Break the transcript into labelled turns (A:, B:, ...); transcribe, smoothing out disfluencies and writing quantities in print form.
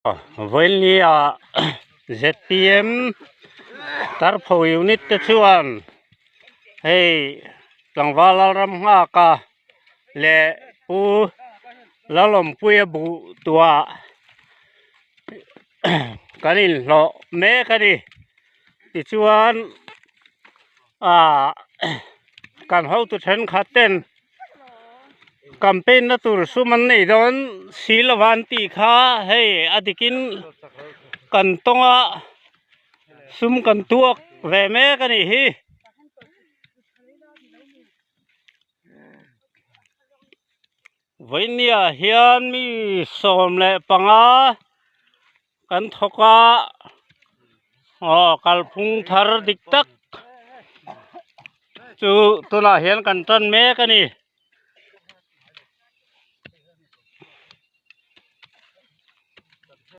A: Vawinia zpm Tarpho unit te chuan hei tlangval lalram nghaka leh pu Lalawmpuia buh tuah kan inhlawh mek a ni tichuan ah kan hotu thenkhat ten. Campaign na tur sum an nei dawn si lova an tih kha hei a dikin kan tawng a sum kan tuak ve mek a nih hi. Vawinia hian mi 15 kan thawk a aw kalphung thar dik tak chu tunah hian kan tan mek a ni.